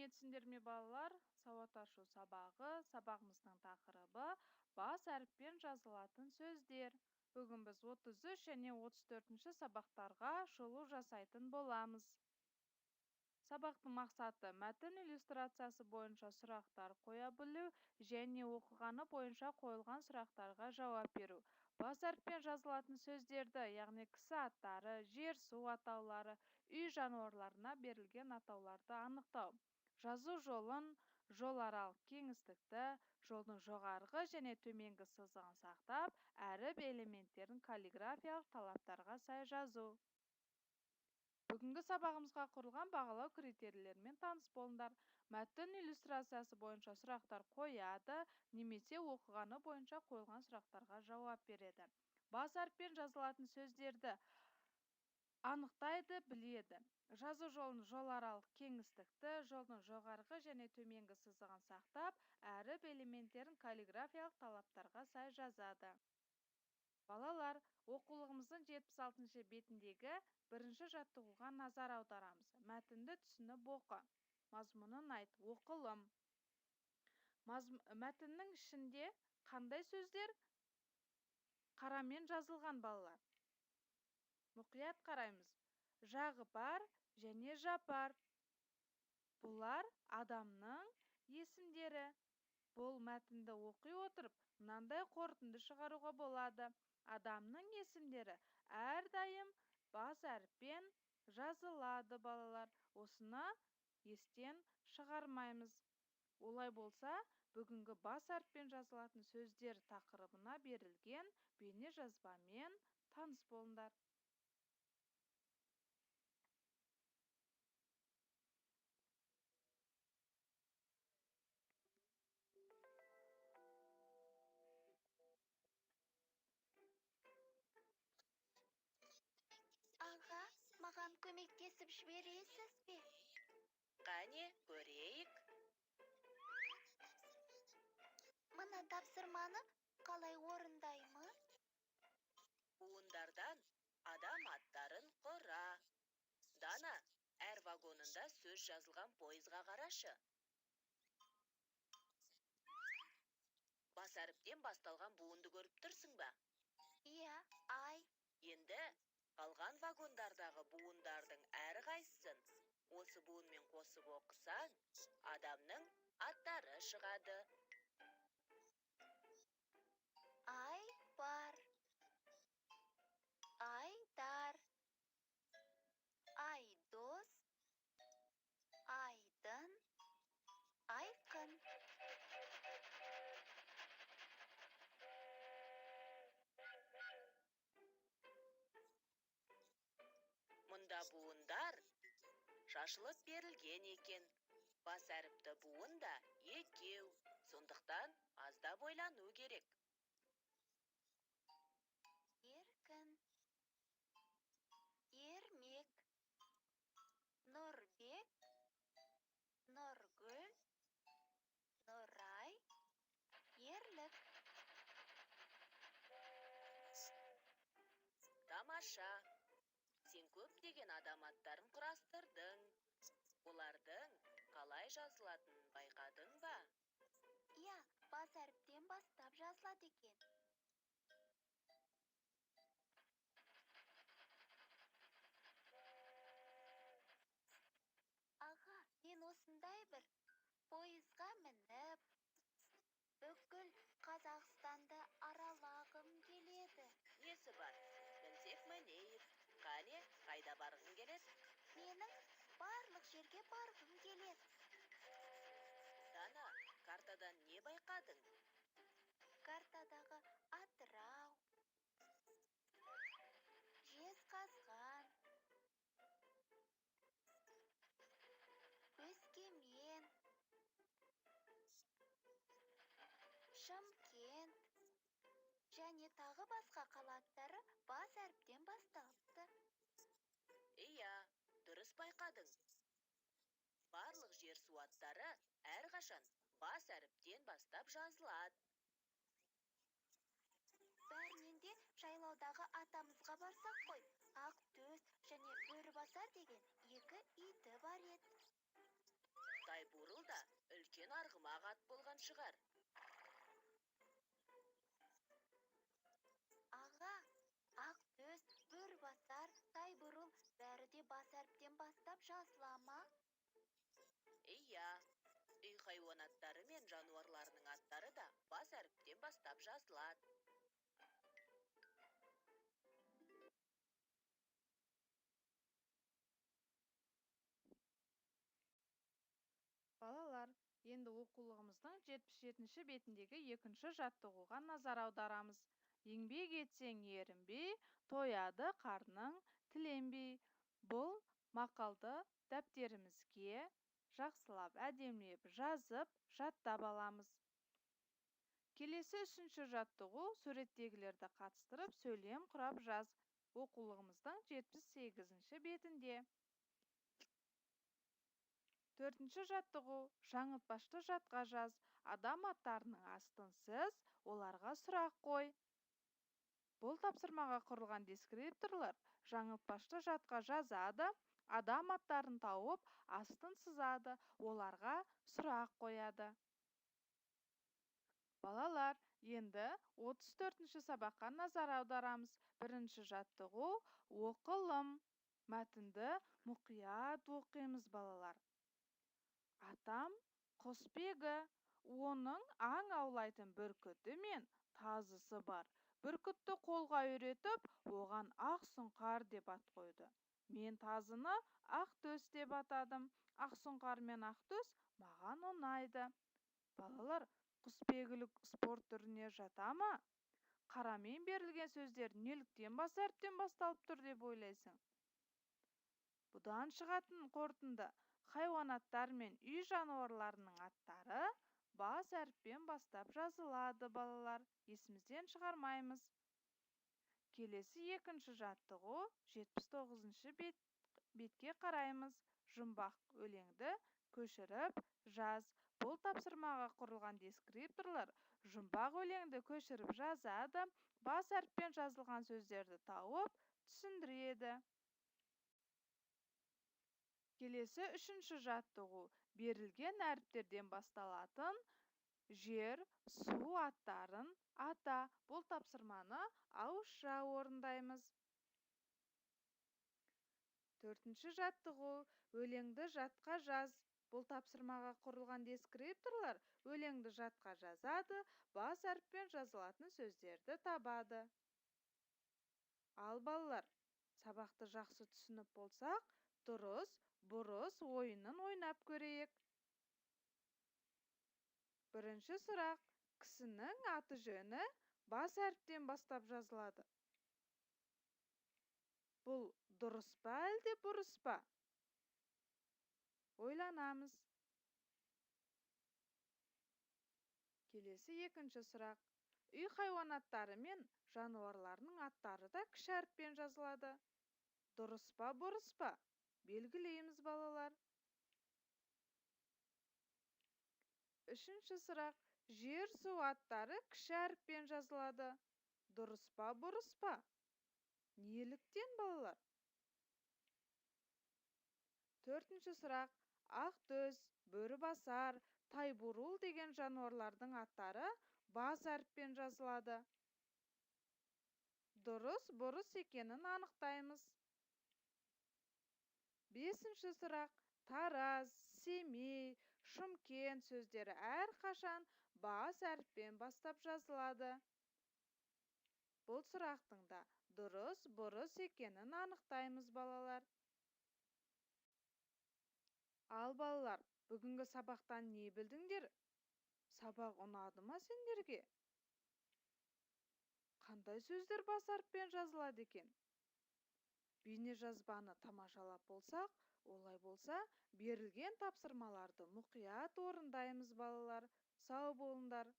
Сәлеметсіңдер ме, балалар? Сауат ашу сабағы, сабағымыздың тақырыбы бас әріппен жазылатын сөздер. Бүгін біз 33 және 34 сабақтарға шолу жасайтын боламыз. Сабақтың мақсаты мәтін иллюстрациясы бойынша сұрақтар қоя білу және оқығаны бойынша қойылған сұрақтарға жауап беру. Бас әріппен жазылатын сөздерді, яғни кісі аттары, жер-су атаулары, үй жануарларына берілген атауларды анықтау. Жазу жолын, жол аралық кеңістікті, жолдың жоғарғы және төменгі сызығын сақтап, әріп элементтерін каллиграфиялық талаптарға сай жазу. Бүгінгі сабағымызға құрылған бағалау критерийлерімен таныс болыңдар. Мәтін иллюстрациясы бойынша сұрақтар қояды, немесе оқығаны бойынша қойылған сұрақтарға жауап береді. Бас әріппен жазылатын сөздерді анықтайды, біледі. Жазу жолын жол аралық кеңістікті, жолдың жоғарғы және төменгі сызығын сақтап, әріп элементтерін каллиграфиялық талаптарға сай жазады. Балалар, оқулығымыздың 76 бетіндегі бірінші жаттығуға назар аударамыз. Мәтінді түсініп оқы. Мазмұнын айт. Оқылым. Мәтіннің ішінде қандай сөздер қарамен жазылған, балалар? Мұқият қараймыз. Жағыпар және Жапар. Бұлар адамның есімдері. Бұл мәтінді оқи отырып, мынандай қорытынды шығаруға болады. Адамның есімдері әрдайым бас әріппен жазылады, балалар. Осыны естен шығармаймыз. Олай болса, бүгінгі бас әріппен жазылатын сөздер тақырыбына берілген бейне жазбамен таныс болыңдар. Аға, маған көмектесіп жібересіз бе? Қане, көрейік. Мына тапсырманы қалай орындаймын? Буындардан адам аттарын құра. Дана, әр вагонында сөз жазылған пойызға қарашы. Бас әріптен басталған буынды көріп тұрсың ба? Иә, ай. Енді қалған вагондардағы буындардың әрқайсысын осы буынмен қосып оқысаң, адамның аттары шығады. Ай бар. Айдар. Айдос. Айдын. Айқын. Мұнда буындар шашылып берілген екен. Бас әріпті буын да екеу. Сондықтан аздап ойлану керек. Еркін. Ермек. Нұрбек. Нұргүл. Нұрай. Ерлік. Тамаша. Сен көптеген адам аттарын құрастырдың. Олардың қалай жазылатынын байқадың ба? Иә, бас әріптен бастап жазылады екен. Аға, мен осындай бір пойызға мініп, бүкіл Қазақстанды аралағым келеді. Несі бар? Мінсек мінейік. Қане, қайда барғың келеді? Менің барлық жерге барғым келеді. Дана, картадан не байқадың? Картадағы Атырау, Жезқазған, Өскемен, Шымкент және тағы басқа қала аттары бас әріптен басталыпты. Иә, дұрыс байқадың. Барлық жер-су аттары әрқашан бас әріптен бастап жазылады. Бәрінен де жайлаудағы атамызға барсақ қой. Ақ төс және Бөрібасар деген екі иті бар еді. Тай болған шығар. Аға, Ақтөс, Бөрібасар, Тайбурыл бәрі де бас әріптен бастап жазыла ма? Иә, үй хайуанаттары мен жануарларының аттары да бас әріптен бастап жазылады. Балалар, енді оқулығымыздың 77-ші бетіндегі екінші жаттығуға назар аударамыз. Еңбек етсең ерінбей, тояды қарның тіленбей. Бұл мақалды дәптерімізге жақсылап әдемілеп жазып, жаттап аламыз. Келесі үшінші жаттығу суреттегілерді қатыстырып сөйлем құрап жаз. Оқулығымыздың 78-ші бетінде. Төртінші жаттығу жаңылтпашты жатқа жаз. Адам аттарының астын сыз, оларға сұрақ қой. Бұл тапсырмаға құрылған дескрипторлар жаңылтпашты жатқа жазады, адам аттарын тауып, астын сызады, оларға сұрақ қояды. Балалар, енді 34-ші сабаққа назар аударамыз. Бірінші жаттығу оқылым. Мәтінді мұқият оқимыз, балалар. Атам құсбегі, оның аң аулайтын бүркіті мен тазысы бар. Бүркітті қолға үйретіп, оған Ақсұңқар деп ат қойды. Мен тазыны Ақтөс деп атадым. Ақсұңқар мен Ақтөс маған ұнайды. Балалар, құсбегілік спорт түріне жата ма? Қарамен берілген сөздер неліктен бас әріптен басталып тұр деп ойлайсың? Бұдан шығатын қорытынды: хайуанаттар мен үй жануарларының аттары бас әріппен бастап жазылады, балалар. Есімізден шығармаймыз. Келесі екінші жаттығу 79-шы бетке қараймыз. Жұмбақ өлеңді көшіріп жаз. Бұл тапсырмаға құрылған дескрипторлар жұмбақ өлеңді көшіріп жазады, бас әріппен жазылған сөздерді тауып түсіндіреді. Келесі үшінші жаттығу берілген әріптерден басталатын жер, су аттарын ата. Бұл тапсырманы ауызша орындаймыз. Төртінші жаттығу өлеңді жатқа жаз. Бұл тапсырмаға құрылған дескрипторлар өлеңді жатқа жазады, бас әріппен жазылатын сөздерді табады. Ал балалар, сабақты жақсы түсініп болсақ, дұрыс, бұрыс ойынын ойнап көрейік. Бірінші сұрақ. Кісінің аты жөні бас әріптен бастап жазылады. Бұл дұрыс па әлде бұрыс па? Ойланамыз. Келесі екінші сұрақ. Үй хайуанаттары мен жануарларының аттары да кіші әріппен жазылады. Дұрыс па, бұрыс па? Белгілейміз, балалар. Үшінші сұрақ. Жер, су аттары кіші әріппен жазылады. Дұрыс па, бұрыс па? Неліктен, балалар? Төртінші сұрақ. Ақтөс, Бөрібасар, Тайбурыл деген жануарлардың аттары бас әріппен жазылады. Дұрыс, бұрыс екенін анықтаймыз. Бесінші сұрақ. Тараз, Семей, Шымкент сөздері әрқашан бас әріппен бастап жазылады. Бұл сұрақтың да дұрыс, бұрыс екенін анықтаймыз, балалар. Ал балалар, бүгінгі сабақтан не білдіңдер? Сабақ ұнады ма сендерге? Қандай сөздер бас әріппен жазылады екен? Бейнежазбаны тамашалап болсақ, олай болса, берілген тапсырмаларды мұқият орындаймыз, балалар. Сау болыңдар.